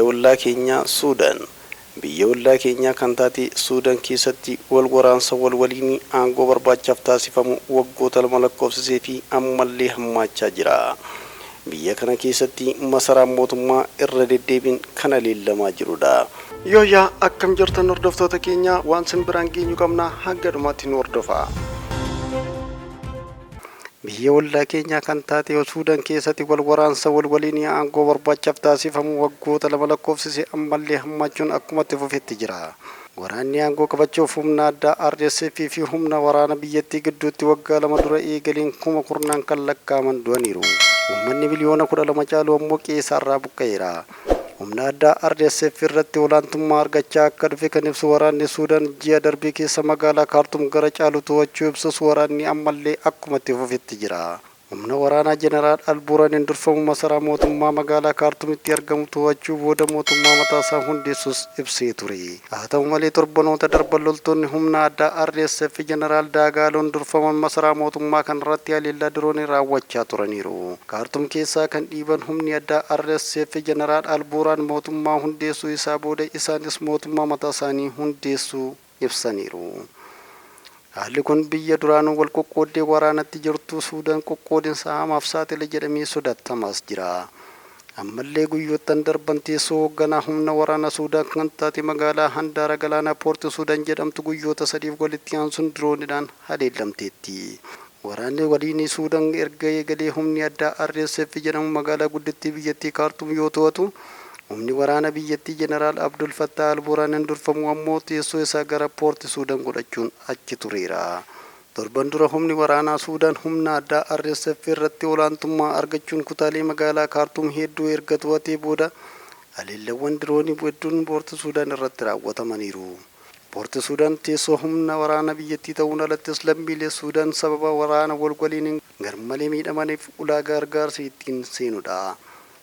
Biyya ollaa keenyaa Suudaan. Biyya ollaa keenyaa kan taate Suudaan keessatti wal waraansa wal waliinii aangoo barbaachaaf taasifamu waggoota 2 lakkoofsisee fi ammallee hammaachaa jira. Biyya kana keessatti masaraan mootummaa irra deddeebiin kan haleellamaa jirudha. Yooyyaa akkam jirtan hordoftoota keenya, waan sin biraan geenyu qabna, hanga dhumaatti nu hordofaa. Biyya ollaa keenyaa kan taate Suudaan keessatti wal waraansa wal waliinii aangoo barbaachaaf taasifamu waggoota 2 lakkoofsise ammallee hammaachuun akkuma itti fufetti jira. Waraanni aangoo qabachuuf humna addaa RSF fi humna waraana biyyattii gidduutti waggaa 2 dura eegaleen kuma kurnaan kan lakkaa'aman du'aniiru. Uummanni miliyoona 12 caalu ammoo qe'eesaarraa buqqa'eera. Humna addaa RSF irratti olaantummaa argachaa akka dhufe kan ibsu waraanni Suudaan ji'a darbe keessa magaalaa Kaartum gara caalu to'achuu ibsus waraanni ammallee akkuma itti fufetti jira. Humna waraanaa Jeneraal Al-Burhaaniin durfamu masaraa mootummaa magaalaa Kaartumitti argamu to'achuu booda mootummaa mataasaa hundeessuus ibsee ture. Haa ta'u malee torbanoota darban loltoonni humna addaa RSF Jeneraal Daagaaloon durfaman masaraa mootummaa kanarratti haleellaa diroonii raawwachaa turaniiru. Kaartum keessaa kan dhiiban humni addaa RSF Jeneraal Al-Burhaan mootummaa hundeessuu isaa booda isaanis mootummaa mataasaanii hundeessuu ibsaniiru. Haalli kun biyya duraanuu wal qoqqooddee waraanatti jirtu Suudaan qoqqoodinsa hamaaf saaxila jedhamee sodaatamaas jira. Ammallee guyyoottan darban teessoo hoogganaa humna waraana Suudaan kan taate magaalaa handaara galaanaa Poorti Suudaan jedhamtu guyyoota sadiif walitti aansuun diroonidhaan haleellamteetti. Waraanni waliinii Suudaan erga eegalee humni addaa RSF jedhamu magaalaa guddittii biyyattii Kaartum yoo to'atu, humni waraana biyyattii Jeneraal Abdul Fattaah Al-Burhaaniin durfamu ammoo teessoo isaa gara Poorti Suudaan godhachuun achi tureera. Torban dura humni waraanaa Suudaan humna addaa RSF irratti olaantummaa argachuun kutaalee magaalaa Kaartum hedduu erga to'atee booda haleellawwan diroonii hedduun Poorti Suudaan irratti raawwatamaniiru. Poorti Suudaan teessoo humna waraana biyyattii ta'uun alattis lammiilee Suudaan sababa waraana wal waliiniin garmalee miidhamaniif ulaa gargaarsi ittiin seenudha.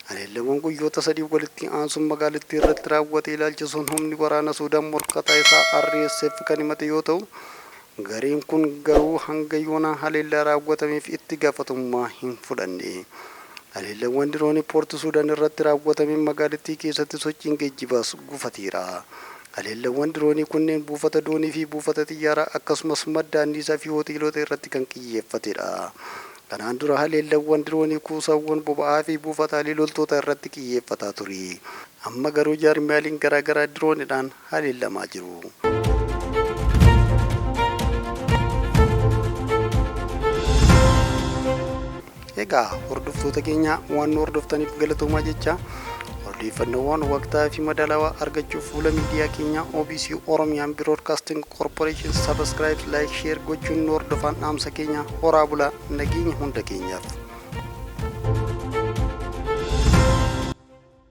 Haleellawwan guyyoota sadiif walitti aansuun magaalittii irratti raawwate ilaalchisuun humni waraana Suudaan morkataa isaa RSF kan himate yoo ta'u, gareen kun garuu hanga yoonaa haleellaa raawwatameef itti gaafatamummaa hin fudhanne. Haleellawwan diroonii Poorti Suudaan irratti raawwatameen magaalittii keessatti sochiin geejjibaas gufateera. Haleellawwan diroonii kunneen buufata doonii fi buufata xiyyaaraa akkasumas madda anniisaa fi hoteelota irratti kan qiyyeeffatedha. Kanaan dura haleellawwan diroonii kuusaawwan boba'aa fi buufataalee loltootaa irratti qiyyeeffataa ture. Amma garuu jaarmiyaaleen garaagaraa diroonidhaan haleellamaa jiru. Egaa hordoftoota keenya, waan nu hordoftaniif galatoomaa jecha, odeeffannoowwan waqtaa fi madaalawaa argachuuf fuula miidiyaa keenyaa OBC, Oromiyaan Broadcasting Corporation, subscribe, like, share gochuun nu hordofaan dhaamsa keenya. Horaa bulaa, nageenya hunda keenyaaf.